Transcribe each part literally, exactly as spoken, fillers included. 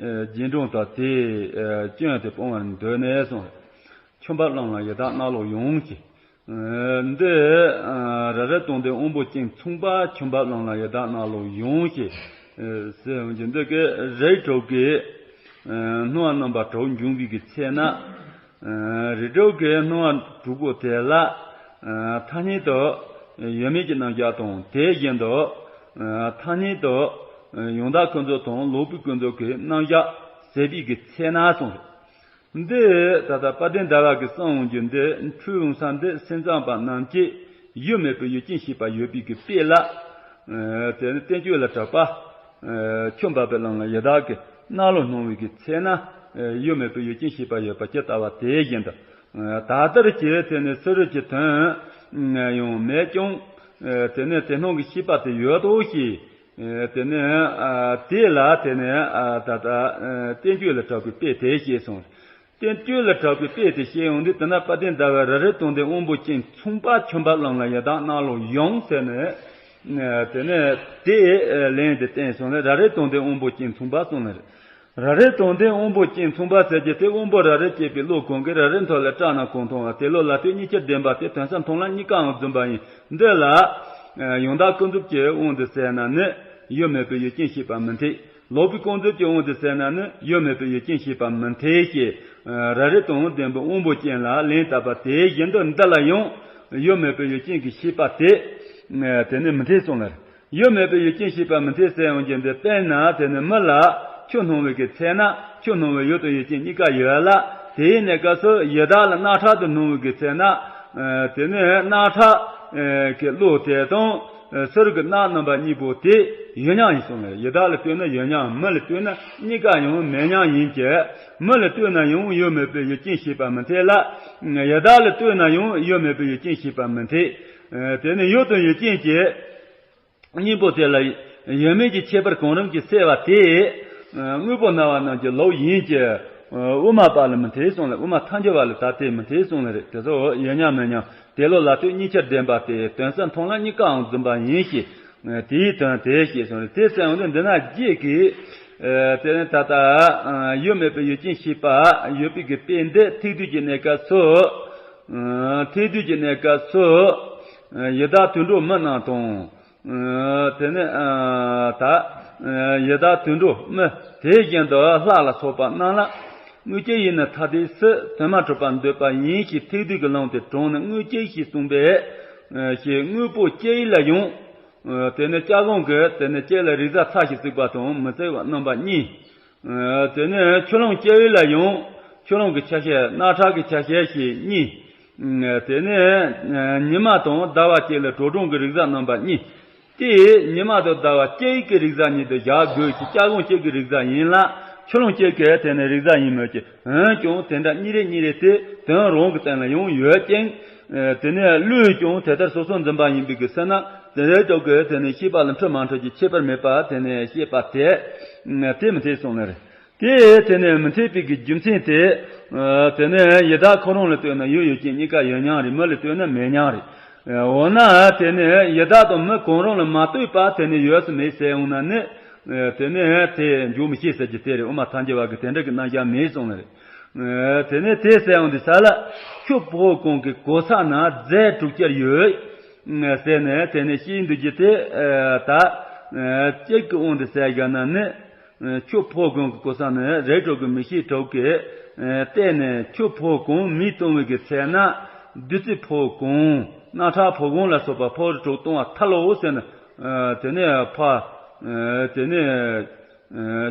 རྗེས་འབྲང་དག་དེས་སྐྱོན་དེ་སྤོང་བར་འདོད་ནས་གསུངས། ཁྱིམ་པ་གླང་ལ་ཡི་དྭགས་གནག་ལོག་ཡོང་ཞེས། འདི་ར་རི་དོན་ལྡན་དབོན་པོ་སྐྱེས་མཚུངས་པ་ཁྱིམ་པ་གླང་ལ་ཡི་དྭགས་གནག་ལོག་ཡོང་ཞེས་ཟེར་འོང་གི། འདི་གི་རིགས་དྲུག་གི་སྣང་བ་རྣམ་པ་དྲུག་འབྱུང་བའི་གི་ཚེ་ན། རིགས་དྲུག་གི་སྣང་བ་དྲུག་པོ་དེ་ལ་ཐ་སྙད་དུ་ཡོད་མེད་ཀྱི་རྣམ་གཞག་དང་། དེ་བཞིན་དུ་ཐ་སྙད་དུ་ཡང་དག་ཀུན་རྫོབ་དང་ལོག་པའི་ཀུན་རྫོབ་ཀྱི་རྣམ་གཞག་ཟད་པའི་གི་ཚེ་ན་གསུངས། འདི་ད་ལྟ་དཔལ་ལྡན་ཟླ་བ་གིས་གསུངས་འོང་གི། འདི་འཁྲུལ་འོང་ས་འདི་སེམས་ཙམ་པ་རྣམས་ཀྱིས་ཡུལ་མེད་པའི་ཡུལ་ཅན་ཤེས་པ་ཡོད་པའི་གི་དཔེ་ལ། དེ་ནི་བསྟན་བཅོས་ལ་གྲགས་པ། ཁྱོད་འབབ་པའི་གླང་ལ་ཡི་དྭགས་ཀྱི་གནག་ལོག་སྣང་བའི་གི་ཚེ་ན། ཡུལ་མེད་པའི་ཡུལ་ཅན་ཤེས་པ་ཡོད་པ་ཇི་ལྟ་བ་དེ་བཞིན་དུ། ད་ལྟར་གྱི་དེ་ནི་ཕྱི་རོལ་གྱི་དོན་ཡང་མེད་ཀྱང་། དེ་ནི་དེ་སྣང་གི་ཤེས་པ་དེ་ཡོད་དོ་ཞེས། དེ་ནས་དེ་ལ་དེ་ནས་ད་ལྟ་བསྟན་བཅོས་ལ་གྲགས་པའི་དཔེ་དེ་བཤད་སོང་། བསྟན་བཅོས་ལ་གྲགས་པའི་དཔེ་དེ་བཤད་ཡོང་དུས། དེ་ན་དཔལ་ལྡན་ཟླ་བས་ར་རི་དོན་ལྡན་དབོན་པོ་སྐྱེས་མཚུངས་པ་ཁྱིམ་པ་གླང་ལ་ཡི་དྭགས་གནག་ལོག་ཡོང་ཟེར་ནས། དེ་ནས་དེ་ལན་དེ་བསྟན་སོང་ནས། ར་རི་དོན་ལྡན་དབོན་པོ་སྐྱེས་མཚུངས་པ་གསུངས་ནས། ར་རི་དོན་ལྡན་དབོན་པོ་སྐྱེས་མཚུངས་པ་ཟེར་གྱི་དེ། དབོན་པོ་ར་རི་སྐྱེས་པའི་བློ་གང་གིས་ར་རི་མཐོ་ལ་སྐྲག་ན་གང་མཐོང་བ། དེ་ལོ་ལ་ལྟོས་གཉིས་ཆར་ལྡན་པ་སྟེ། དོན་ས་མཐོང་ལ་གཉིས་ཀའང་རྫུན་པ་ཡིན། འདི་ལ་ཡང་དག་ཀུན་རྫོབ་ཀྱི་དབང་དུ་བྱས་ན་ནི་ཡུལ་མེད་པའི་ཡུལ་ཅན་ཤེས་པ་མི་འཐད། ལོག་པའི་ཀུན་རྫོབ་ཀྱི་དབང་དུ་བྱས་ན་ནི་ཡུལ་མེད་པའི་ཡུལ་ཅན་ཤེས་པ་མི་འཐད་ཞེས། ར་རི་དོན་ལྡན་པའི་དབོན་པོ་སྐྱེས་ལ་ལན་བཏབ་པ་དེ་བཞིན་དུ་འདི་ལ་ཡང་ཡུལ་མེད་པའི་ཡུལ་ཅན་གྱི་ཤེས་པ་དེ་དེ་ནི་མི་འཐད་གསུངས་ལ། ཡུལ་མེད་པའི་ཡུལ་ཅན་ཤེས་པ་མི་འཐད་ཟེར་ཡོང་གི་འདི། དཔེར་ན་དེ་ནི་མི་ལ་ཁྱོད་སྣང་བའི་གི་ཚེ་ན། ཁྱོད་སྣང་བའི་ཡུལ་དང་ཡུལ་ཅན་གཉིས་ཀ་ཡོད་ལ། དེའི་གནས་སྐབས་སུ་ཡི་དྭགས་ལ་རྣག་ཁྲག་ཏུ་སྣང་བའི་གི་ཚེ་ན། དེ་ནི་རྣག་ཁྲག་གི་བློ་དེ་དང་། ཟུར་གྱི་རྣག་རྣམ་པ་གཉིས་པོ་དེ་ཡུལ་མཉམ་ཡིན་གསུངས་ནས། ཡི་དྭགས་ལ་ལྟོས་ན་ཡུལ་མཉམ། མི་ལ་ལྟོས་ན་གཉིས་ཀ་ཡང་མི་མཉམ་ཡིན་གྱི། མི་ལ་ལྟོས་ན་ཡང་ཡུལ་མེད་པའི་ཡུལ་ཅན་ཤེས་པ་མི་འཐད་ལ། ཡི་དྭགས་ལ་ལྟོས་ན་ཡང་ཡུལ་མེད་པའི་ཡུལ་ཅན་ཤེས་པ་མི་འཐད། དེ་ནི་ཡུལ་དང་ཡུལ་ཅན་གྱི་གཉིས་པོ་དེ་ལ་ཡོད་མེད་ཀྱི་ཁྱད་པར་གང་རུང་གིས་བསལ་བ་དེ། དངོས་པོ་སྨྲ་བ་རྣམས་ཀྱི་ལུགས་ཡིན་གྱི། དབུ་མ་པ་ལ་མི་འཐད་གསུངས་ལ། དབུ་མ་ཐལ་འགྱུར་བ་ལ་ད་དེ་མི་འཐད་གསུངས་ལ་རེད། དེ་ཚོ་ཡོད་མཉམ་མེད་མཉམ། དེ་ལོ་ལ་ལྟོས་གཉིས་ཆར་ལྡན་པ་སྟེ། དོན་ས་མཐོང་ལ་གཉིས་ཀའང་རྫུན་པ་ཡིན་ཞེས། དེའི་དོན་དེ་ཞེས་གསུངས་རེད། དེ་གསལ་ཡོང་དུས་འདི་ན་རྗེས་ཀྱི། དེ་ནི་ད་ལྟ་ཡུལ་མེད་པའི་ཡུལ་ཅན་ཤེས་པ་ཡོད་པའི་གི་དཔེ་འདི་ཐེག་བསྡུས་ཀྱི་གནས་སྐབས་སུ། ཐེག་བསྡུས་ཀྱི་གནས་སྐབས་སུ། ཡི་དྭགས་དུད་འགྲོ་མི་རྣམས་དང་། དེ་ནས་ད་ཡི་དྭགས་དུད་འགྲོ་མི་དེ་བཞིན་དུ་ལྷ་ལ་སོགས་པ་རྣམས་ལ། དངོས་སྐྱེ་ཡིས་ནི་ཐ་དད་སྲིད། དོན་མ་གྲུབ་པར་འདོད་པ་ཡིན་ཞེས། ཐེག་བསྡུས་ཀྱི་ལུང་དེ་དྲངས་ནས་དངོས་སྐྱེ་ཞེས་གསུངས་པས། ཞེས་དངོས་པོ་སྐྱེ་ལ་ཡང་། དེ་ནས་སྐྱེ་སྒོ་གི་དེ་ནས་སྐྱེ་ལ་རིགས་གཟའ་ཚ་ཞིག་བརྩིགས་པ་དང་མི་བརྩིགས་པ་རྣམ་པ་གཉིས། དེ་ནས་ཆུ་ཀླུང་སྐྱེ་ལ་ཡང་ཆུ་ཀླུང་གི་ཆ་ཤས། རྣག་ཁྲག་གི་ཆ་ཤས་ཞེས་གཉིས། དེ་ནས་ཉི་མ་དང་ཟླ་བ་བཅས་ལ་དྲོད་གྲང་གི་རིགས་གཟའ་རྣམ་པ་གཉིས། དེས་ཉི་མ་དང་ཟླ་བ་གཅིག་གི་རིགས་གཟའ་ཉིད་དུ་བཞག་དགོས་ཀྱི། སྐྱེ་སྒོ་གཅིག་གི་རིགས་གཟའ་ཡིན་ལ། ཆུ་ཀླུང་གཅིག་གི་དེ་ནི་རིགས་གཟའ་ཡིན་མོད་ཀྱི། འོན་ཀྱང་དེ་འདྲ་གཉིས་རེ་གཉིས་རེ་དེ་དོན་རང་གི་སྟེང་ལ་ཡང་ཡོད་ཅིང་། དེ་ནས་བློས་ཀྱང་དེ་ལྟར་སོ་སོར་འཛིན་པ་ཡིན་པའི་གི་ཚེ་ན། དེ་འདྲའི་སྟོབས་ཀྱིས་དེ་ནི་ཤེས་པ་ལ་འཁྲུལ་མ་འཁྲུལ་གྱི་ཁྱད་པར་མེད་པ་དེ་ནི་ཤེས་པ་དེ། དེ་མི་འཐད་གསུངས་ནི་རེད། དེ་དེ་ནས་མི་འཐད་པའི་གི་རྒྱུ་མཚན་དེ། དེ་ནས་ཡི་དྭགས་ཁོ་རང་ལ་ལྟོས་ན་ཡུལ་ཡུལ་ཅན་གཉིས་ཀ་ཡོད་མཉམ་རེད། མི་ལ་ལྟོས་ན་མེད་མཉམ་རེད། འོ་ན་དེ་ནས་ཡི་དྭགས་དང་མི་གང་རུང་ལ་མ་ལྟོས་པ་དེ་ནས་ཡོད་སུ་མེད་ཟེར་ཡོང་ན་ནི། དེ་ནས་དེ་འཇོག་མི་ཤེས་ཟེར་གྱི་དེ་རེད། དབུ་མ་ཐལ་འགྱུར་བ་གི་དེ་འདྲ་གི་རྣམ་གཞག་མེད་གསུངས་ནི་རེད། དེ་ནས་དེ་ཟེར་ཡོང་དུས་ས་ལ། ཁྱོད་ཕོ་གང་གི་གོ་ས་ན་རྫས་དྲུག་ཅར་ཡོད། ཟེར་ནས་དེ་ནས་བཤད་འདུག་རྒྱུ་དེ། ད་གཅིག་གི་དབང་དུ་ཟེར་བཞག་ན་ནི། ཁྱོད་ཕོ་གང་གི་གོ་ས་ནི་རིགས་དྲུག་གི་མིག་ཤེས་དྲུག་གིས་བལྟས་ནས། ཁྱོད་ཕོ་གང་མེས་གཏོང་བའི་གི་ཚེ་ན། བདུད་རྩི་ཕོ་གང་། རྣག་ཁྲག་ཕོ་གང་ལ་སོགས་པ་ཕོ་རིགས་དྲུག་གཏོང་བ་ཐལ་ལོ་ཟེར་ནས། དེ་ནས་ཕ། དེ་ནས་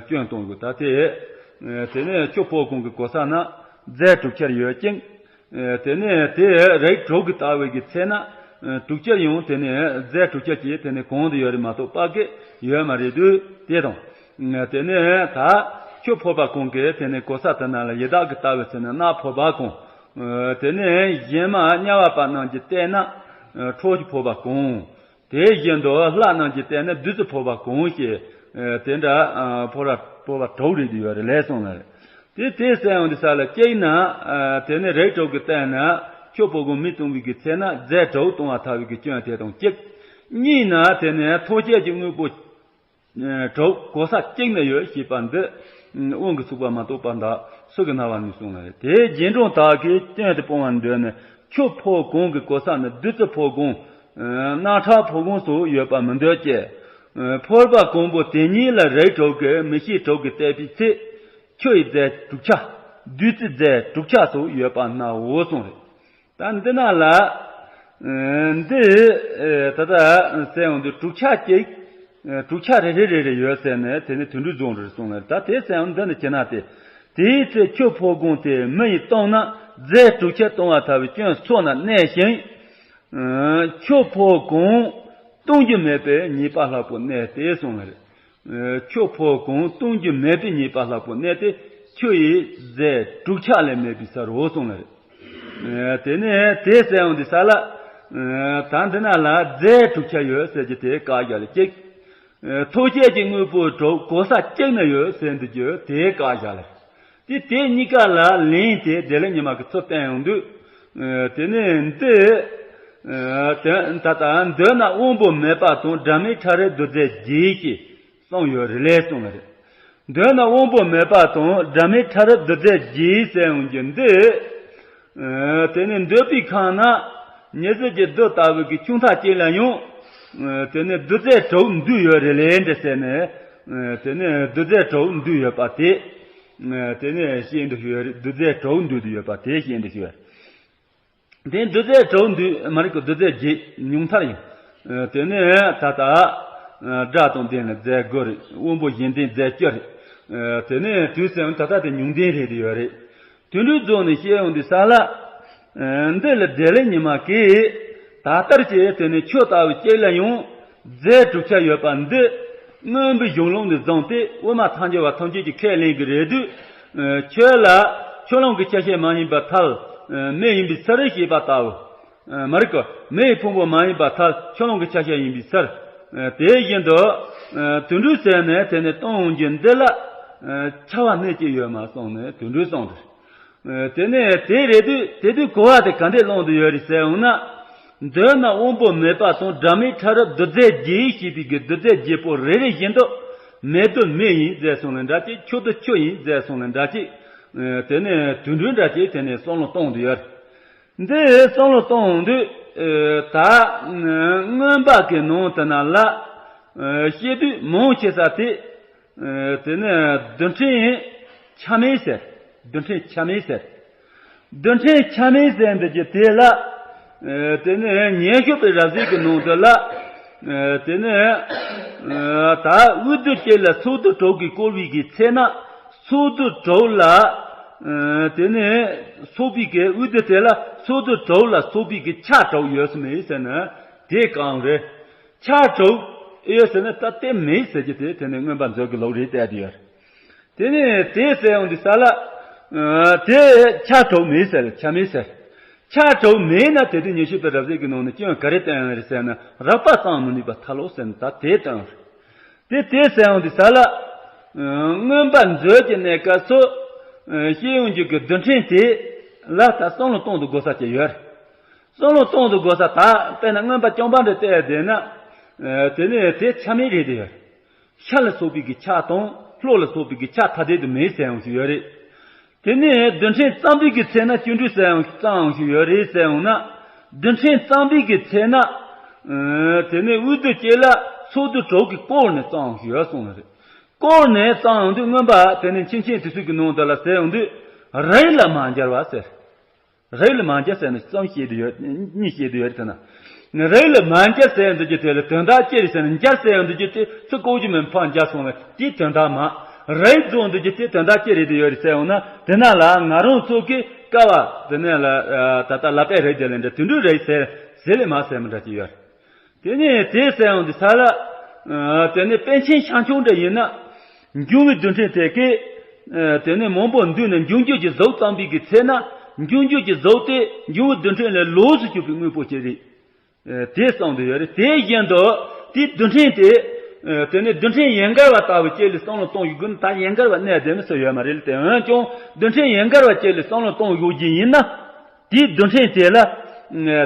སྐྱོན་གཏོང་དགོས། ད་དེ། དེ་ནས་ཁྱོད་ཕོ་གང་གི་གོ་ས་ན་རྫས་དྲུག་ཅར་ཡོད་ཅིང་། དེ་ནས་དེ་རིགས་དྲུག་གིས་བལྟ་བའི་གི་ཚེ་ན། དྲུག་ཅར་ཡང་དེ་ནས་རྫས་དྲུག་ཅར་གྱིས་དེ་ནས་གང་དུ་ཡོད་རེད་མ་གཏོགས་དཔག་གི་ཡོད་མ་རེད་དུས་དེ་དང་། དེ་ནས་ད་ཁྱོད་ཕོ་བ་གང་གི་དེ་ནས་གོ་ས་དེ་ན་ལ་ཡི་དྭགས་ཀྱིས་བལྟ་བའི་ཚེ་ན་རྣག་ཕོ་བ་གང་། དེ་ནས་གཞན་མ་དམྱལ་བ་པ་རྣམས་ཀྱིས་བལྟས་ན་ཁྲོ་ཆུ་ཕོ་བ་གང་། དེ་བཞིན་དུ་ལྷ་རྣམས་ཀྱིས་བལྟས་ན་བདུད་རྩི་ཕོ་བ་གང་ཞེས། དེ་འདྲ་ཕོ་བ་ཕོ་བ་དྲུག་རེད་དུ་ཡོད་རེད་ལས་གསུངས་ལ་རེད། དེ་དེ་གསལ་ཡོང་དུས་ས་ལ་གཅིག་ན། དེ་ནི་རིགས་དྲུག་གིས་བལྟས་ན་ཁྱོད་ཕོ་གང་མེས་གཏོང་བའི་གི་ཚེ་ན་རྫས་དྲུག་གཏོང་བ་ཐལ་བའི་གི་སྐྱོན་དེ་དང་གཅིག་གཉིས་ན་དེ་ནི་ཐོགས་བཅས་ཀྱི་དངོས་པོ་དྲུག་གོ་ས་གཅིག་ན་ཡོད་ཞེས་པ་འདི། དབང་གིས་ཚུགས་པ་མ་གཏོགས་པ་འདའ་སོགས་ཀྱི་རྣ་བ་ནས་གསུངས་ལ། དེའི་རྗེས་འབྲང་དག་གིས་སྐྱོན་དེ་སྤོང་བར་འདོད་ནས། ཁྱོད་ཕོ་གང་གི་གོ་ས་ནི་བདུད་རྩི་ཕོ་གང་། རྣག་ཁྲག་ཕོ་གང་སོགས་ཡོད་པར་མི་འདོད་ཀྱི། ཕོར་པ་གང་པོ་དེ་ཉིད་ལ་རིགས་དྲུག་གི་མི་ཤེས་དྲུག་གིས་བལྟས་པའི་ཚེ། ཁྱོད་ཡི་རྫས་དྲུག་ཆ། བདུད་རྩིའི་རྫས་དྲུག་ཆ་སོགས་ཡོད་པར་སྣའོ་གསུངས་རེད། ད་འདི་ན་ལ། འདི། ད་ལྟ་ཟེར་ཡོང་དུས་དྲུག་ཆ་གཅིག་དྲུག་ཆ་རེ་རེ་རེ་རེ་ཡོད་ཟེར་ནས་དེ་ནི་དུད་འགྲོའི་རྫོང་རེ་གསུངས་ནས། ད་དེ་ཟེར་ཡོང་འདི་ནི་ཇི་ན་སྟེ། དེའི་ཚེ་ཁྱོད་ཕོ་གང་དེ་མི་ཡིས་བཏང་ན་རྫས་དྲུག་ཆ་བཏང་བ་ལྟ་བུའི་སྐྱོན་ཚོགས་ན་གནས་ཤིང་། ཁྱོད་ཕོ་གང་གཏོང་རྒྱུ་མེད་པའི་ཉེས་པ་ལྷག་པོ་གནས་ཏེ་གསུངས་ལ་རེད། ཁྱོད་ཕོ་གང་གཏོང་རྒྱུ་མེད་པའི་ཉེས་པ་ལྷག་པོ་གནས་ཏེ། ཁྱོད་ཡི་རྫས་དྲུག་ཆ་ལས་མེད་པའི་སར་འོ་གསུངས་ལ་རེད། དེ་ནས་དེ་ཟེར་ཡོང་དུས་ས་ལ། ད་འདི་ན་ལ་རྫས་དྲུག་ཆ་ཡོད་ཟེར་གྱི་དེ་བཀག་རྒྱ་ལ་གཅིག་ཐུགས་བསྐྱེད་ཀྱི་དངོས་པོ་དྲུག་གོ་ས་གཅིག་ན་ཡོད་ཟེར་འདུག་རྒྱུ་དེ་བཀག་རྒྱ་ལ། དེ་དེ་གཉིས་ཀ་ལ་ལན་དེ་བདེ་ལེགས་ཉི་མ་གི་ཚུལ་བསྟན་ཡོང་དུས། དེ་ནས་འདི། ད་ལྟ་འདོད་ན་དབང་པོ་མེད་པ་དང་སྒྲ་མེད་ཕྲ་རབ་བདུད་རྩིའི་རྗེས་ཀྱི་གསུངས་ཡོད་རེད་ལས་གསུངས་ལ་རེད། འདོད་ན་དབང་པོ་མེད་པ་དང་སྒྲ་མེད་ཕྲ་རབ་བདུད་རྩིའི་རྗེས་ཟེར་ཡོང་རྒྱུ་འདི། དེ་ནས་འདོད་པའི་ཁམས་ན་ཉི་ཟེར་གྱི་རྡུལ་ལྟ་བུ་གི་ཆུང་མཐའ་གཅིག་ལ་ཡང་། དེ་ནས་བདུད་རྩི་དྲུག་འདུས་ཡོད་རེད་ལས་འདི་ཟེར་ནས། དེ་ནས་བདུད་རྩི་དྲུག་འདུས་ཡོད་པ་དེ། དེ་ནས་ཤེས་འདུག་ཡོད་རེད། བདུད་རྩི་དྲུག་འདུས་ཡོད་པ་དེ་ཤེས་འདུག་ཡོད། དེ་བདུད་རྩི་དྲུག་འདུས་མ་རིག་གི་བདུད་རྩི་རྗེས་ཉུང་མཐར་ཡིན། དེ་ནས་ད་ལྟ། སྒྲ་དང་ལྡན་ལ་རྫས་དགུ་རེད། དབང་པོ་གཞན་ལྡན་རྫས་བཅུ་རེད། དེ་ནས་དུས་གསུམ་ད་ལྟ་དེ་ཉུང་ལྡན་རེད་ཡོད་རེད། དུད་འགྲོའི་རྫོང་ནས་བཤད་ཡོང་དུས་ས་ལ། འདི་ལ་བདེ་ལེགས་ཉི་མ་གིས་ད་ལྟར་གྱི་དེ་ནས་ཁྱོད་ལྟ་བུ་གཅིག་ལ་ཡང་རྫས་དྲུག་ཆ་ཡོད་པ་འདི་མངོན་པའི་གཞུང་ལུགས་ནས་བཟུང་སྟེ་དབུ་མ་ཐལ་འགྱུར་བ་ཐམས་ཅད་ཀྱིས་ཁས་ལེན་གྱི་རེད་དུས། ཁྱོད་ལ་ཆོས་ལོངས་ཀྱི་ཆ་ཤས་མ་ཡིན་པར་ཐལ། མེ་ཡིན་པའི་ཕྱིར་ཞེས་པ་ལྟ་བུ། མ་རིག་གི་མེ་ཡི་ཕུང་པོ་མ་ཡིན་པར་ཐལ། ཆོས་ལོངས་ཀྱི་ཆ་ཤས་ཡིན་པའི་ཕྱིར། དེ་བཞིན་དུ། དུད་འགྲོའི་ཟེར་ནས་དེ་ནས་གཏོང་འོང་རྒྱུ་འདི་ལ། ཆ་བ་གནས་ཀྱི་ཡོད་མ་གསུངས་ནས་དུད་འགྲོའི་གསུངས་ཏེ། དེ་ནས་དེ་རེད་དུས་དེ་དུས་གོ་བ་དེ་ག་འདྲས་བླངས་དུ་ཡོད་རེད་ཟེར་འོང་ན། འདོད་ན་དབང་པོ་མེད་པ་དང་སྒྲ་མེད་ཕྲ་རབ་བདུད་རྩིའི་རྗེས་ཞེས་པའི་གི་བདུད་རྩིའི་རྗེས་པོ་རེ་རེ་བཞིན་དུ། མེ་བདུད་མེ་ཡིན་རྫས་གསུངས་ལ་འདྲ་ཅིག་ཆུ་བདུད་ཆུ་ཡིན་རྫས་གསུངས་ལ་འདྲ་ཅིག་དེ་ནས་དུད་འགྲོའི་འདྲ་ཅིག་དེ་ནས་བསམ་བློ་གཏོང་དུ་ཡོད། འདི་བསམ་བློ་གཏོང་དུས། ད། མངོན་པ་གི་ནང་དུ་ན་ལ། བཤད་དུས་མང་ཆེ་ས་དེ། དེ་ནས་རྡུལ་ཕྲན་ཆ་མེད་ཟེར། རྡུལ་ཕྲན་ཆ་མེད་ཟེར། རྡུལ་ཕྲན་ཆ་མེད་ཟེར་འདི་གི་དེ་ལ། དེ་ནས་ཉན་ཤུགས་པའི་རབ་གསལ་གྱི་ནང་དུ་ལ། དེ་ནས། ད་དབུས་རྡུལ་གཅིག་ལ་ཚོགས་རྡུལ་དྲུག་གིས་བསྐོར་བའི་གི་ཚེ་ན། ཚོགས་རྡུལ་དྲུག་ལ། དེ་ནས་སོགས་པའི་གི་དབུས་རྡུལ་དེ་ལ་ཚོགས་རྡུལ་དྲུག་ལ་སོགས་པའི་གི་ཆ་དྲུག་ཡོད་སུ་མེད་ཟེར་ན། དེ་གང་རེད། ཆ་དྲུག་ཡོད་ཟེར་ན་ད་དེ་མེད་ཟེར་གྱི་དེ་དེ་ནས་མངོན་པ་མཛོད་ཀྱི་ལུགས་རེད་བསྟན་དེ་ཡོད། དེ་ནས་དེ་ཟེར་ཡོང་དུས་ས་ལ། དེ་ཆ་དྲུག་མེད་ཟེར་ཆ་མེད་ཟེར། ཆ་དྲུག་མེད་ན་དེ་དུས་ཉན་ཤུགས་པའི་རབ་གསལ་གྱི་ནང་ནས་སྐྱོན་ག་རེ་བསྟན་ཡོད་རེད་ཟེར་ན་རགས་པ་ཙམ་མི་ནུས་པ་ཐལ་ལོ་ཟེར་ན་ད་དེ་བསྟན་ཡོད་རེད། དེ་དེ་ཟེར་ཡོང་དུས་ས་ལ། མངོན་པ་མཛོད་ཀྱི་གནས་སྐབས་སུ། བཤད་ཡོང་རྒྱུ་གི་རྡུལ་ཕྲན་དེ་ལ་ད་བསམ་བློ་གཏོང་དུ་དགོས་ས་ཅིག་ཡོད་རེད། བསམ་བློ་གཏོང་དུ་དགོས་ས་ད་དཔེར་ན་མངོན་པ་རྐྱང་པ་འདྲ་བལྟས་བསྡད་ན། དེ་ནས་དེ་ཆ་མེད་རེད་དེ། ཤ་ལ་སོགས་པའི་གི་ཆ་དང་ལྷོག་ལ་སོགས་པའི་གི་ཆ་ཐ་དད་དུ་མེད་ཟེར་ཡང་ཞིག་ཡོད་རེད། དེ་ནས་རྡུལ་ཕྲན་གཙང་པའི་གི་ཚེ་ན་སྐྱེ་འགྲོའི་ཟེར་ཡང་གཙང་ཡང་ཞིག་ཡོད་རེད་ཟེར་ཡང་ན། རྡུལ་ཕྲན་གཙང་པའི་གི་ཚེ་ན། དེ་ནས་དབུས་རྡུལ་གཅིག་ལ་ཚོགས་རྡུལ་དྲུག་གིས་བསྐོར་ནས་གཙང་ཡང་ཞིག་ཡོད་གསུངས་ལ་རེད། བསྐོར་ནས་གཙང་ཡང་དུས་མངོན་པ་དེ་ནས་ཆིང་ཆིང་དེ་ཚོ་གི་ནང་དུ་ལ་ཟེར་ཡང་དུས་རིགས་ལ་མ་འགྱུར་བ་ཟེར། རིགས་ལ་མ་འགྱུར་ཟེར་ན་གསུམ་བཤད་དུ་ཡོད། གཉིས་བཤད་དུ་ཡོད་དེ་ན། རིགས་ལ་མ་འགྱུར་ཟེར་འདི་གི་དེ་ལ་དོན་དག་ཅི་རེད་ཟེར་ན་འགྱུར་ཟེར་འདི་གི་དེ་ཚིག་ལྐོག་གྱུར་མིན་ཕར་འགྱུར་སོང་བས་དེའི་དོན་དག་མ། རིགས་རྫོགས་འདི་གི་དེ་དོན་དག་ཅི་རེད་དུ་ཡོད་རེད་ཟེར་འོང་ན་དེ་ན་ལ་ང་རང་ཚོ་གི་ཀ་བ་དེ་ནས་ལ་ད་ལྟ་ལ་པའི་རིགས་དེ་ལ་འདྲ་དུད་འགྲོའི་རིགས་ཟེར་ཟེར་ལས་མ་ཟེར་མི་འདྲ་ཅི་ཡོད་རེད། དེ་ནས་དེ་ཟེར་ཡང་འདི་ས་ལ། དེ་ནས་པཎ་ཆེན་ཤཱཀྱ་འདྲ་ཡིན་ན། འབྱུང་བའི་རྡུལ་ཕྲན་དེ་གས། དེ་ནས་མང་པོ་འདུས་ནས་འབྱུང་འགྱུར་གྱི་གཟུགས་བརྩམས་པའི་གི་ཚེ་ན། འབྱུང་འགྱུར་གྱི་གཟུགས་དེ་འབྱུང་བའི་རྡུལ་ཕྲན་ལས་ལོགས་སུ་གྱུར་པའི་དངོས་པོ་ཅིག་རེད། དེ་གསུངས་དུ་ཡོད་རེད། དེ་བཞིན་དུ། དེའི་རྡུལ་ཕྲན་དེ། དེ་ནས་རྡུལ་ཕྲན་ཡན་གར་བ་ལྟ་བུ་ཅིག་ལ་བསམ་བློ་གཏོང་ཡོད་དགོས་ན་ད་ཡན་གར་བ་གནས་བསྡད་ན་སུ་ཡོད་མ་རེད་ལ་དེ་འོན་ཀྱང་རྡུལ་ཕྲན་ཡན་གར་བ་ཅིག་ལ་བསམ་བློ་གཏོང་ཡོད་རྒྱུ་ཡིན་ན། དེའི་རྡུལ་ཕྲན་དེ་ལ།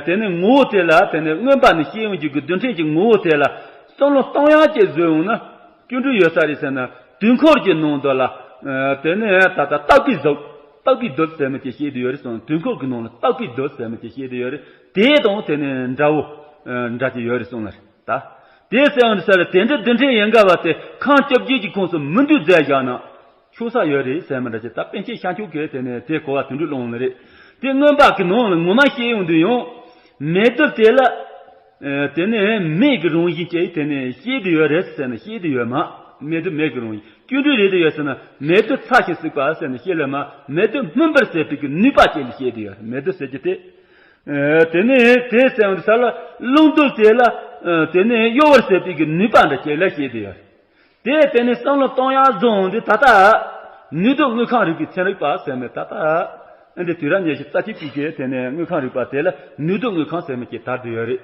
དེ་ནི་ངོ་བོ་དེ་ལ་དེ་ནི་མངོན་པ་ནི་ཤེས་ཡོང་རྒྱུ་གི་རྡུལ་ཕྲན་གྱི་ངོ་བོ་དེ་ལ་བསམ་བློ་གཏོང་ཡག་ཅིག་བཟོས་འོང་ན་སྐྱོན་འགྲོ་ཡོད་ས་རེད་ཟེར་ན་དུས་འཁོར་གྱི་ནང་དུ་ལ་ དེ་ནས་ད་ལྟ་བརྟག་པའི་གཟུགས། བརྟག་པའི་བདུད་ཟེར་མི་དེ་བཤད་དེ་ཡོད་རེད་གསུངས། དུས་འཁོར་གྱི་ནང་ལ་བརྟག་པའི་བདུད་ཟེར་མི་དེ་བཤད་དེ་ཡོད་རེད། དེ་དང་དེ་ནས་འདྲ་བོ་འདྲ་གྱི་ཡོད་རེད་གསུངས་ལ་རེད་ད། དེ་ཟེར་བ་འདི་ས་ལ་དེ་འདྲ་རྡུལ་ཕྲན་ཡིན་དགའ་བ་དེ་ཁམས་བཅོ་བརྒྱད་ཀྱི་ཁོངས་སུ་མི་འདུས་མཛད་བཞག་ན། ཆོག་ས་ཡོད་རེད་ཟེར་མི་འདྲ་ཅིག་ད་པཎ་ཆེན་ཤཱཀྱ་གིས་དེ་ནས་དེ་གོ་བ་དེ་འདྲ་བླངས་ནི་རེད། དེ་མངོན་པ་གི་ནང་ལ་ངོ་མ་བཤད་ཡོང་དུས་ཡང་། མེ་དུ་དེ་ལ། དེ་ནས་མེ་གི་རང་བཞིན་ཅིག་དེ་ནས་བཤད་དུ་ཡོད་རེད་ཟེར་ན་བཤད་དུ་ཡོད་མ། མེ་དུ་མེ་གི་རང་བཞིན་སྐྱེ་འགྲོ་རེད་དུ་ཡོད་ཟེར་ན་མེ་དུ་ཚ་ཞིང་བསྲེག་པ་ཟེར་ན་བཤད་ལ་མ། མེ་དུ་སྨིན་པར་བྱེད་པའི་གི་ནུས་པ་ཅིག་ལ་བཤད་དུ་ཡོད་རེད། མེ་དུ་ཟེར་གྱི་དེ། དེ་ནས་དེ་ཟེར་བ་ས་ལ་རླུང་དུ་དེ་ལ། དེ་ནས་གཡོ་བར་བྱེད་པའི་གི་ནུས་པ་འདྲ་ཅིག་ལ་བཤད་དུ་ཡོད་རེད། དེ་དེ་ནས་བསམ་བློ་གཏོང་ཡག་བཟོ་འོང་དུས་ད་ལྟ། ནུས་ལྡན་དངོས་ཁམས་རིག་པའི་ཚན་རིག་པ་ཟེར་ནས་ད་ལྟ། ཨ་འདི་དུས་རབས་ཉི་ཤུ་རྩ་གཅིག་པའི་གི་དེ་ནས་དངོས་ཁམས་རིག་པ་དེ་ལ་ནུས་ལྡན་དངོས་ཁམས་ཟེར་མི་ཅིག་དར་དུ་ཡོད་རེད།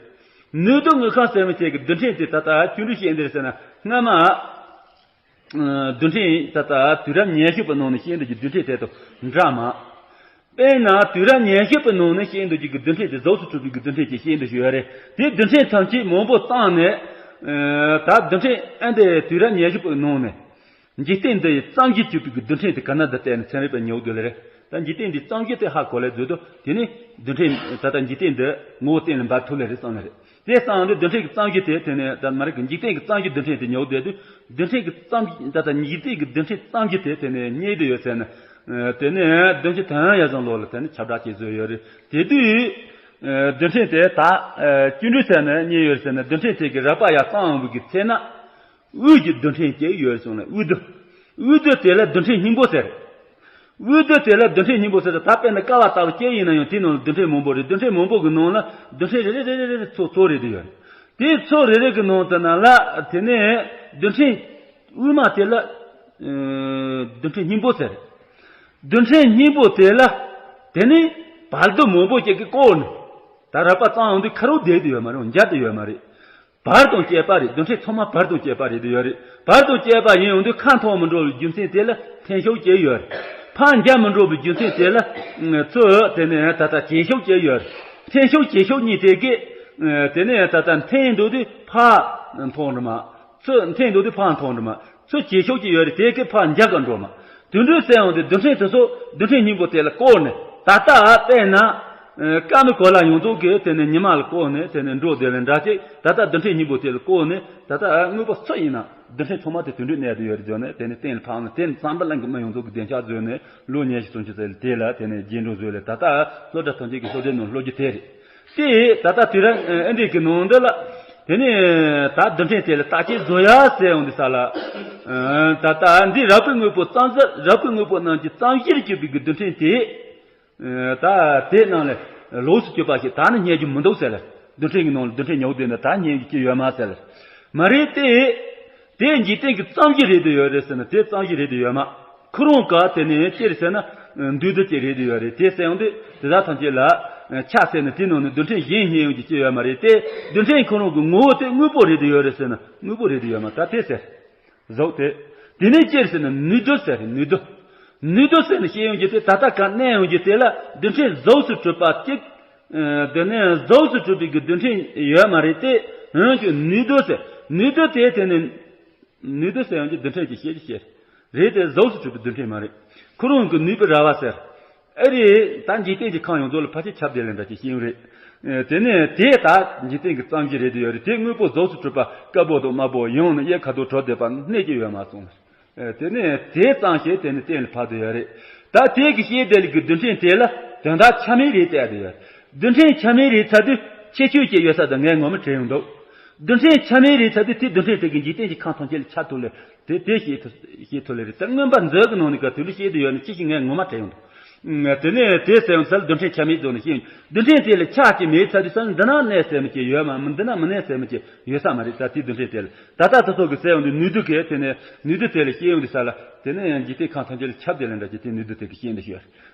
ནུས་ལྡན་དངོས་ཁམས་ཟེར་མི་ཅིག་གི་རྡུལ་ཕྲན་དེ་ད་ལྟ་ཅི་འདྲ་ཞིག་ཡིན་འདིར་ཟེར་ན་སྔ་མ། རྡུལ་ཕྲན་ད་ལྟ་དུས་རབས་ཉི་ཤུ་པའི་ནང་ནས་ཤེས་འདོད་ཀྱི་རྡུལ་ཕྲན་དེ་དང་འདྲ་མ། དཔེར་ན་དུས་རབས་ཉི་ཤུ་པའི་ནང་ནས་ཤེས་འདོད་ཀྱི་རྡུལ་ཕྲན་དེ་གཟུགས་སུ་གྲུབ་པའི་རྡུལ་ཕྲན་ཅིག་ཤེས་འདོད་ཞུ་ཡ་རེད། དེ་རྡུལ་ཕྲན་ཐམས་ཅད་མང་པོ་བཏང་ནས། ད་རྡུལ་ཕྲན་ཨ་འདི་དུས་རབས་ཉི་ཤུ་པའི་ནང་ནས། འཇིག་རྟེན་འདི་ཡི་རྩ་བཞི་གྱུར་པའི་རྡུལ་ཕྲན་དེ་ག་ན་ད་བལྟས་ནས་ཚན་རིག་པས་ཉོ་དགོས་ལེ་རེད། ད་འཇིག་རྟེན་འདི་རྩ་བཞི་དེ་ཧ་གོ་ལེ་བཟོས་དུས་དེ་ནས་རྡུལ་ཕྲན་ད་ལྟ་འཇིག་རྟེན་འདི་ངོ་བོ་གཏན་ལ་འབེབས་ཐུབ་ལེ་རེད་བསམ་ནི་རེད། དེ་བསམ་དུས་རྡུལ་ཕྲན་གྱི་རྩ་བཞི་དེ་དེ་ནས་ད་མ་རིག་གི་འཇིག་རྟེན་གྱི་རྩ་བཞི་རྡུལ་ཕྲན་དེ་ཉོ་བསྡད་དུས་རྡུལ་ཕྲན་གྱི་རྩ་བཞི་ད་ལྟ་འཇིག་རྟེན་གྱི་རྡུལ་ཕྲན་རྩ་བཞི་དེ་དེ་ནས་རྙེད་དུ་ཡོད་ཟེར་ན། དེ་ནས་བདུན་ཅུ་དོན་ཡར་སོང་ལོ་ལ་དེ་ནས་ཁྱབ་བསྒྲགས་བྱེད་བཟོས་ཡོད་རེད། དེ་དུས། རྡུལ་ཕྲན་དེ་ད། ཅི་འདྲ་ཟེར་ན་རྙེད་ཡོད་ཟེར་ན་རྡུལ་ཕྲན་དེ་གི་རགས་པ་ཡར་བཏང་འོང་བའི་གི་ཚེ་ན། དབུས་ཀྱི་རྡུལ་ཕྲན་གཅིག་ཡོད་གསུངས་ལ་དབུས་རྡུལ། དབུས་རྡུལ་དེ་ལ་རྡུལ་ཕྲན་སྙིང་པོ་ཟེར། དབུས་རྡུལ་དེ་ལ་རྡུལ་ཕྲན་སྙིང་པོ་ཟེར་ད་དཔེར་ན་ཀ་བ་ལྟ་བུ་གཅིག་ཡིན་ན་ཡང་དེའི་ནང་ལ་རྡུལ་ཕྲན་མང་པོ་རེད། རྡུལ་ཕྲན་མང་པོ་གི་ནང་ལ་རྡུལ་ཕྲན་རེ་རེ་རེ་རེ་རེ་རེ་ཚོ་ཚོ་རེ་རེ་ཡོད་རེད། དེའི་ཚོ་རེ་རེ་གི་ནང་དུ་ན་ལ་དེ་ནས་རྡུལ་ཕྲན་དབུས་མ་དེ་ལ་རྡུལ་ཕྲན་སྙིང་པོ་ཟེར། རྡུལ་ཕྲན་སྙིང་པོ་དེ་ལ་དེ་ནས་བར་རྡུལ་མང་པོ་ཅིག་གིས་བསྐོར་ནས་ད་རགས་པ་བཏང་ཡོང་དུས་ཁ་རོག་བསྡད་དུ་ཡོད་མ་རེད། འབྱར་དུ་ཡོད་མ་རེད། བར་དང་བཅས་པ་རེད། རྡུལ་ཕྲན་ཚང་མ་བར་དང་བཅས་པ་རེད་དུ་ཡོད་རེད། བར་དང་བཅས་པ་ཡིན་ཡོང་དུས་ཁ་མཐོང་མི་འགྲོ་བའི་རྒྱུ་མཚན་དེ་ལ་འཐེན་ཤུགས་ཅིག་ཡོད་རེད། ཕར་འབྱར་མི་འགྲོ་བའི་རྒྱུ་མཚན་དེ་ལ་ཚུར་དེ་ནས་ད་ལྟ་བྱེད་ཤུགས་ཅིག་ཡོད་རེད། འཐེན་ཤུགས་བྱེད་ཤུགས་གཉིས་དེ་གིས་དེ་ནས་ད་ལྟ་འཐེན་འགྲོ་དུས་ཕར་མཐོང་རེད་མ། ཚུར་འཐེན་འགྲོ་དུས་ཕར་མཐོང་རེད་མ། ཚུར་བྱེད་ཤུགས་ཅིག་ཡོད་རེད། དེ་གིས་ཕར་འབྱར་ག་འགྲོ་མ། དུད་འགྲོའི་གསལ་ཡོང་དུས་རྡུལ་ཕྲན་དེ་ཚོ་རྡུལ་ཕྲན་སྙིང་པོ་དེ་ལ་བསྐོར་ནས་ད་ལྟ་བལྟས་ན། སྐར་མའི་གོ་ལ་ཡོངས་རྫོགས་ཀྱི་དེ་ནས་ཉི་མ་ལ་བསྐོར་ནས་དེ་ནས་འགྲོ་བསྡད་ལ་འདྲ་ཅིག་ད་ལྟ་རྡུལ་ཕྲན་སྙིང་པོ་དེ་ལ་བསྐོར་ནས་ད་ལྟ་དངོས་པོ་སུ་ཡིན་ན་རྡུལ་ཕྲན་ཚང་མ་དེ་དུད་འགྲོའི་གནས་དུ་ཡོད་རེད་བརྗོད་ནས་དེ་ནས་གཏན་ལ་ཕབ་ནས་དེ་ནས་བསམ་པ་གླིང་གི་མི་ཡོངས་རྫོགས་ཀྱི་བདེ་འཇགས་བཟོས་ནས་ལོ་ཉི་ཤུ་སུམ་ཅུ་ཙམ་ལ་དེ་ལ་དེ་ནས་རྗེས་འགྲོ་བཟོས་ལས་ད་ལྟ་སློབ་གྲྭ་ཐམས་ཅད་ཀྱི་སློབ་གྲྭའི་ནང་སློབ་རྒྱུ་དེ་རེད། དེ་ད་ལྟ་དུས་རབས་ཨེ་འདྲས་ཀྱི་ནང་འདི་ལ། དེ་ནས་ད་རྡུལ་ཕྲན་དེ་ལ་བརྟག་དཔྱད་བཟོ་ཡ་ཟེར་ཡོང་དུས་ས་ལ། ད་ལྟ་འདི་རགས་པའི་དངོས་པོ་རྩ་འཛིན་རགས་པའི་དངོས་པོ་རྣམས་ཀྱི་རྩ་བཞིར་གྱུར་པའི་གི་རྡུལ་ཕྲན་དེ། ད་དེ་རྣམས་ལས་ལོགས་སུ་གྱུར་པ་ཞིག་ད་ནི་རྙེད་རྒྱུ་མི་འདུག་ཟེར་ལ། རྡུལ་ཕྲན་གྱི་ནང་ལ་རྡུལ་ཕྲན་ཉོ་བསྡད་ན་ད་རྙེད་རྒྱུ་ཅི་ཡོད་མ་ཟེར་ལ། མ་རེད་དེ། དེ་འཇིག་རྟེན་གྱི་རྩ་བཞི་རེད་དུ་ཡོད་རེད་ཟེར་ན་དེ་རྩ་བཞི་རེད་དུ་ཡོད་མ། ཁོ་རང་ག་དེ་ནས་ཅི་རེད་ཟེར་ན། འདུས་རྡུལ་ཅིག་རེད་དུ་ཡོད་རེད། དེ་ཟེར་ཡོང་དུས་དེ་དག་ཐམས་ཅད་ལ་ཆ་བསྲེས་ནས་དེའི་ནང་ནས་རྡུལ་ཕྲན་གཞན་རྙེད་ཡོང་རྒྱུ་ཅི་ཡོད་མ་རེད་དེ། རྡུལ་ཕྲན་ཁོ་རང་གི་ངོ་བོ་དེ་དངོས་པོ་རེད་དུ་ཡོད་རེད་ཟེར་ན་དངོས་པོ་རེད་དུ་ཡོད་མ། ད་དེ་ཟེར། གཟུགས་དེ། དེ་ནས་ཅི་རེད་ཟེར་ན་ནུས་རྡུལ་ཟེར་རེད་ནུས་རྡུལ། ནུས་རྡུལ་ཟེར་ནས་བཤད་ཡོང་རྒྱུ་དེ་ད་ལྟ་ག་གནས་ཡོང་རྒྱུ་དེ་ལ་རྡུལ་ཕྲན་གཟུགས་སུ་གྲུབ་པ་གཅིག་དེ་ནས་གཟུགས་སུ་གྲུབ་པའི་གི་རྡུལ་ཕྲན་ཡོད་མ་རེད་དེ། འོན་ཀྱང་ནུས་རྡུལ་ཟེར། ནུས་རྡུལ་དེ་དེ་ནས། ནུས་རྡུལ་ཟེར་ཡང་གི་རྡུལ་ཕྲན་གྱི་བཤད་རྒྱུ་བཤད། རེད་དེ་གཟུགས་སུ་གྲུབ་པའི་རྡུལ་ཕྲན་མ་རེད། ཁོ་རང་གི་ནུས་པའི་ར་བ་ཟེར། ཨེ་རེད་ད་འཇིག་རྟེན་གྱི་ཁམས་ཡོངས་རྫོགས་ལ་ཕལ་ཆེར་ཁྱབ་བསྡད་ལ་འདྲ་ཅིག་ཤེས་ཡོང་རེད། དེ་ནས་དེ་ད་འཇིག་རྟེན་གྱི་རྩ་བཞི་རེད་དེ་ཡོད་རེད། དེ་དངོས་པོ་གཟུགས་སུ་གྲུབ་པ་དཀར་པོ་དང་དམར་པོ་ཡང་ན་གཡས་ཁ་དོག་གྲུབ་བསྡད་པ་གནས་ཀྱི་ཡོད་མ་སོང་། དེ་ནས་དེ་ཙམ་ཞིག་དེ་ནས་གཏན་ལ་ཕབ་བསྡད་ཡོད་རེད། ད་དེ་གི་ཤེས་བསྡད་ལ་གི་རྡུལ་ཕྲན་དེ་ལ་དོན་དག་ཆ་མེད་རེད་བལྟས་བསྡད་ཡོད་རེད། རྡུལ་ཕྲན་ཆ་མེད་རེད་ཚར་དུས་ཁྱད་ཆོས་ཅིག་ཡོད་ས་དང་ངས་ངོ་མ་དྲན་ཡོང་འདུག་རྡུལ་ཕྲན་ཆ་མེད་རེད་ཚར་དུས་དེ་རྡུལ་ཕྲན་དེ་གི་འཇིག་རྟེན་གྱི་ཁམས་ཐམས་ཅད་ལ་ཁྱབ་ཐུབ་ལེ། དེ་དེ་ཤེས་ཐུབ་ཤེས་ཐུབ་ལེ་རེད། ད་མངོན་པ་མཛོད་ཀྱི་ནང་ནས་ག་དུས་ལ་ཤེས་བསྡད་ཡོད་ན་ཅི་ཞིག་ངས་ངོ་མ་དྲན་ཡོང་འདུག་དེ་ནས་དེ་ཟེར་ཡོང་ཚར་ལ་རྡུལ་ཕྲན་ཆ་མེད་རྫོགས་ནས་ཤེས་ཡོང་། རྡུལ་ཕྲན་དེ་ལ་ཆ་ཅིག་མེད་ཚར་དུས་ས་ནི་འདི་ན་གནས་ཟེར་མི་ཅིག་ཡོད་མ་མི་འདི་ན་མི་གནས་ཟེར་མི་ཅིག་ཡོད་ས་མ་རེད། ད་དེ་རྡུལ་ཕྲན་དེ་ལ་ད་ལྟ་དེ་ཚོ་གི་ཟེར་ཡོང་དུས་ནུས་རྡུལ་གས་དེ་ནས་ནུས་རྡུལ་དེ་ལ་ཤེས་ཡོང་དུས་ས་ལ་དེ་ནས་འཇིག་རྟེན་ཁམས་ཐམས་ཅད་ལ་ཁྱབ་བསྡད་ལ་འདྲ་ཅིག་དེ་ནུས་རྡུལ་དེ་གི་ཤེས་འདི་ཤེས།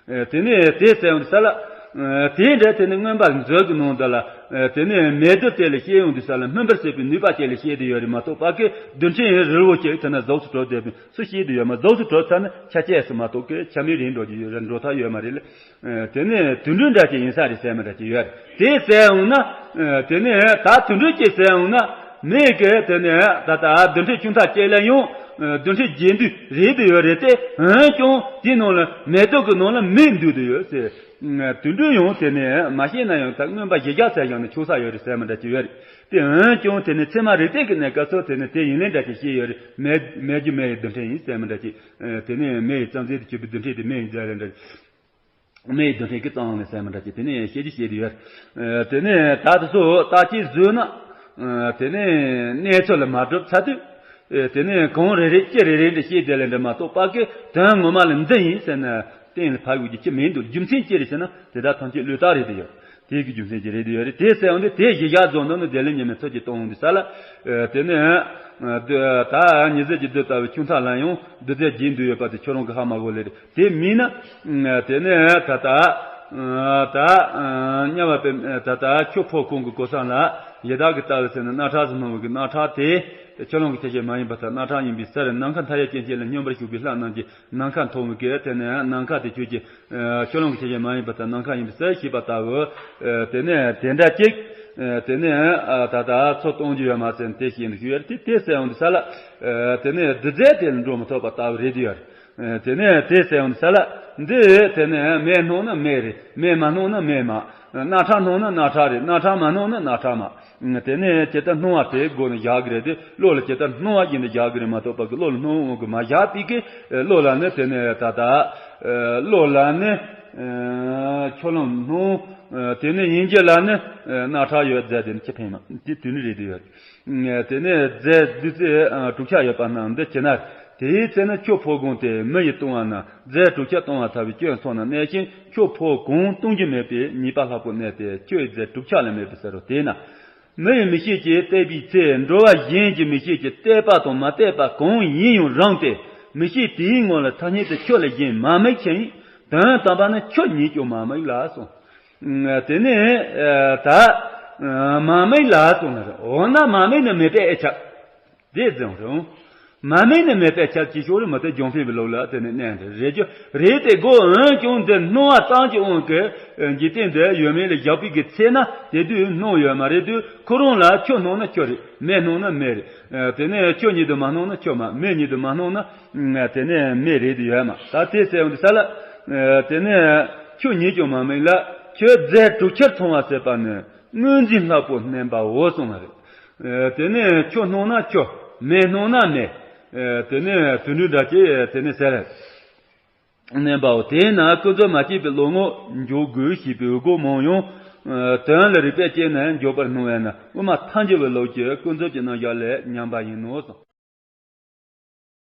དེ་ནས་དེ་ཟེར་ཡོང་དུས་ས་ལ། དེ་འདྲ་དེ་ནི་མངོན་པ་མཛོད་ཀྱི་ནང་དུ་ལ། དེ་ནས་མེ་རྡུལ་དེ་ལ་ཤེས་ཡོང་དུས་ས་ལ་སྨིན་པར་བྱེད་པའི་ནུས་པ་ཅན་ལ་བཤད་དེ་ཡོད་རེད་མ་གཏོགས་ཕ་གི་རྡུལ་ཕྲན་རིལ་བོ་ཅིག་དེ་ན་གཟུགས་སུ་གྲུབ་བསྡད་པའི་སུ་བཤད་དེ་ཡོད་མ། གཟུགས་སུ་གྲུབ་ཚར་ན་ཆ་ཅེས་སུ་མ་གཏོགས་གི་ཆ་མེད་རེད་འགྲོ་རྒྱུ་ཡོད་རེད། འགྲོ་ཐབས་ཡོད་མ་རེད་ལ། དེ་ནས་དུད་འགྲོའི་འདྲ་ཅིག་ཡིན་ས་རེད་ཟེར་མི་འདྲ་ཅིག་ཡོད་རེད། དེ་ཟེར་ཡོང་ན། དེ་ནས་ད་དུད་འགྲོ་ཅིག་ཟེར་ཡོང་ན། མེ་གི་དེ་ནས་ད་ལྟ་རྡུལ་ཕྲན་ཆུང་མཐའ་ཅིག་ལ་ཡང་རྡུལ་ཕྲན་རྒྱས་འདུས་རེད་དུ་ཡོད་རེད་དེ། འོན་ཀྱང་དེའི་ནང་ལ་མེ་ཏོག་གི་ནང་ལ་མེ་འདུས་དུ་ཡོད་ཟེར། དུད་འགྲོ་ཡང་དེ་ནས་མ་ཤེས་ན་ཡང་ད་མངོན་པ་གཞི་བཞག་ཟེར་ཡང་ནི་ཆོག་ས་ཡོད་རེད་ཟེར་མི་འདྲ་ཅིག་ཡོད་རེད་དེ། འོན་ཀྱང་དེ་ནས་ཚད་མ་རིགས་གཏེར་གྱི་གནས་སྐབས་སུ་དེ་ནས་དེ་ཡིན་ལེ་འདྲ་ཅིག་བཤད་ཡོད་རེད། མེ་མེ་རྒྱུ་མེ་ཡི་རྡུལ་ཕྲན་ཡིན་ཟེར་མི་འདྲ་ཅིག་དེ་ནས་མེ་ཡི་རྩ་འཛིན་དུ་གྱུར་པའི་རྡུལ་ཕྲན་དེ་མེ་ཡི་རྫས་རེད་འདྲ། མེ་ཡི་རྡུལ་ཕྲན་གྱི་རྩ་བ་ལས་ཟེར་མི་འདྲ་ཅིག་དེ་ནས་བཤད་རྒྱུ་བཤད་དེ་ཡོད། དེ་ནས་ད་དེ་ཚོ་བརྟག་དཔྱད་བཟོས་ན། དེ་ནས་གནས་ཚུལ་ལ་མ་གྲུབ་ཚར་དུས། དེ་ནས་གང་རེ་རེ་ཅི་རེ་རེ་འདྲ་བཤད་དེ་ལས་འདྲ་མ་གཏོགས་པ་གི་དོན་ངོ་མ་ལ་འདི་ཡིན་ཟེར་ན་གཏན་ལ་ཕབ་དགོས་ཀྱི་ཅི་མིན་འདུག་རྒྱུ་མཚན་ཅི་རེད་ཟེར་ན་དེ་དག་ཐམས་ཅད་བློས་བཏང་རེད་དེ་ཡོད། དེ་གི་རྒྱུ་མཚན་གྱི་རེད་དེ་ཡོད་རེད། དེ་གསལ་བ་འདི་དེ་གཞི་བཞག་རྫོགས་འདུག་ནི་དེ་ལས་ཉི་མའི་ཚུལ་གྱིས་སྟོན་འོང་དུས་ས་ལ། དེ་ནས་ད་ཉི་ཟེར་གྱི་རྡུལ་ལྟ་བུའི་ཆུང་མཐའ་ལ་ཡང་རྡུལ་རྫས་རྒྱས་འདུས་ཡོད་པ་དེ་ཁྱོད་རང་གི་ཧ་མ་གོ་ལེ་རེད། དེ་མིན་ན། དེ་ནས་ད་ལྟ་ད་དམྱལ་བ་པའི་ད་ལྟ་ཁྱོད་ཕོ་གོང་གི་གོ་ས་ལ་ཡི་དྭགས་ཀྱི་ལྟ་བུ་ཟེར་ན་རྣག་ཁྲག་ཟེར་སྣང་བ་གི་རྣག་ཁྲག་དེ་ཆུ་ཀླུང་གི་ཆུ་ཤེལ་མ་ཡིན་པ་དང་རྣག་ཁྲག་ཡིན་པའི་ཟེར། ནམ་མཁའ་མཐའ་ཡས་སྐྱེ་མཆེད་ལ་སྙོམས་པར་ཞུགས་པའི་ལྷ་རྣམས་ཀྱི་ནམ་མཁའ་མཐོང་བའི་གེ་དེ་ནས་ནམ་མཁའ་དེ་ཁྱོད་ཀྱི་ཆུ་ཀླུང་གི་ཆུ་ཤེལ་མ་ཡིན་པ་དང་ནམ་མཁའ་ཡིན་པའི་ཟེར་ཤེས་པ་ལྟ་བུ། དེ་ནས་དེ་འདྲ་ཅིག་དེ་ནས་ད་ལྟ་ཚུར་གཏོང་རྒྱུ་ཡོད་མ་ཟེར་ན་དེ་ཤེས་ནས་ཞུ་ཡ་དེ་དེ་གསལ་འོང་དུས་ས་ལ། དེ་ནས་རྡུལ་རྫས་དེ་ལ་འགྲོ་མི་ཐུབ་པ་ལྟ་བུ་རེད་དེ་ཡོད་རེད། དེ་ནས་དེ་གསལ་འོང་དུས་ས་ལ་འདི་དེ་ནས་མེ་སྣང་ན་མེ་རེད། མེ་མ་སྣང་ན་མེ་མ། རྣག་ཁྲག་སྣང་ན་རྣག་ཁྲག་རེད། རྣག་ཁྲག་མ་སྣང་ན་རྣག་ཁྲག་མ། དེ་ནས་ཇི་ལྟར་སྣང་བ་དེའི་སྒོ་ནས་བཞག་གི་རེད་དེ། བློ་ལ་ཇི་ལྟར་སྣང་བ་བཞིན་དུ་བཞག་གི་རེད་མ་གཏོགས་པ་གི་བློ་ལ་སྣང་བའི་དབང་གིས་མ་བཞག་པའི་གི་བློ་ལ་ནི་དེ་ནས་ད་ལྟ་བློ་ལ་ནི་ཆུ་ཀླུང་སྣང་། དེ་ནས་ཡིན་གྱི་ལ་ནི་རྣག་ཁྲག་ཡོད་རྫས་དེ་ནི་ཅི་ཕན་ན་དེ་དུས་ནི་རེད་དེ་ཡོད། དེ་ནས་རྫས་བདུད་རྩི་དྲུག་ཆ་ཡོད་པ་རྣམས་འདི་ཇི་ལྟར། དེའི་ཚེ་ན་ཁྱོད་ཕོ་གོང་དེ་མི་ཡིས་གཏོང་བ་ན་རྫས་དྲུག་ཆ་གཏོང་བར་ཐལ་བའི་སྐྱོན་སོང་ན་གནས་ཤིང་ཁྱོད་ཕོ་གོང་གཏོང་རྒྱུ་མེད་པས་ཉེས་པ་ལྷག་པོ་གནས་ཏེ་ཁྱོད་ཀྱི་རྫས་དྲུག་ཆ་ལ་མེད་པའི་ཟེར་རོ། དེས་ན། མི་ཡི་མི་ཤེས་ཀྱིས་བལྟས་པའི་ཚེ་འགྲོ་བ་གཞན་གྱི་མི་ཤེས་ཀྱིས་བལྟས་པ་དང་མ་བལྟས་པ་གང་ཡིན་ཡང་རུང་སྟེ་མི་ཤེས་དེའི་ངོ་ལ་ཐ་སྙད་དུ་ཁྱོད་ལས་གཞན་མ་དམིགས་ཕྱིར་ཡིན། དོན་དམ་པ་ནི་ཁྱོད་ཉིད་ཀྱང་མ་དམིགས་ལ་གསུངས། དེ་ནས་ད་མ་དམིགས་ལ་གསུངས་ན་འོ་ན་མ་དམིགས་ནི་མེད་པའི་ཨེ་ཆགས། དེ་ཙམ་རུང་། མ་དམིགས་ནི་མེད་པའི་ཆ་ཅི་ཤོར་མ་དེ་ལྗོན་ཤིང་གི་ལུགས་ལ་དེ་ནི་གནས་འདྲ་རེད་རྒྱུ་རེད་དེ་གོ་འོན་ཀྱང་འདི་སྣང་བ་ཙམ་གྱི་དབང་གིས་འཇིག་རྟེན་འདི་ཡོད་མེད་ལ་བཞག་པའི་གི་ཚེ་ན་དེ་དུས་སྣང་ཡོད་མ་རེད་དུས་ཁོ་རང་ལ་ཁྱོད་སྣང་ན་ཁྱོད་རེད། མེ་སྣང་ན་མེ་རེད། དེ་ནས་ཁྱོད་ཉིད་དུ་མ་སྣང་ན་ཁྱོད་མ། མེ་ཉིད་དུ་མ་སྣང་ན་དེ་ནས་མེ་རེད་དུ་ཡོད་མ། ད་དེ་ཟེར་འོང་དུས་ས་ལ་དེ་ནས་ཁྱོད་ཉིད་ཀྱང་མ་དམིགས་ལ་ཁྱོད་རྫས་དྲུག་ཆར་མཐོང་བ་ཟེར་བ་ནི། དངོས་འཛིན་ལྷག་པོ་བསྣན་པའོ་གསུངས་པ་རེད། དེ་ནས་ཁྱོད་སྣང་ན་ཁྱོད། མེ་སྣང་ན་མེ། དེ་ནས་དུད་འགྲོ་འདྲ་ཅིག་དེ་ནས་ཟེར། བསྣན་པའོ། དེས་ན་ཀུན་རྫོབ་མ་སྐྱེས་པའི་བློ་ངོར་འཇོག་དགོས་ཞེས་པའི་དགོས་མང་ཡང་། དོན་ལ་རིགས་པས་དཔྱད་ནས་འཇོག་པར་སྣང་བས་ན་དབུ་མ་ཐལ་འགྱུར་བའི་ལུགས་ཀྱི་ཀུན་རྫོབ་ཀྱི་རྣམ་གཞག་ལས་ཉམས་པ་ཡིན་ནོ་གསུངས།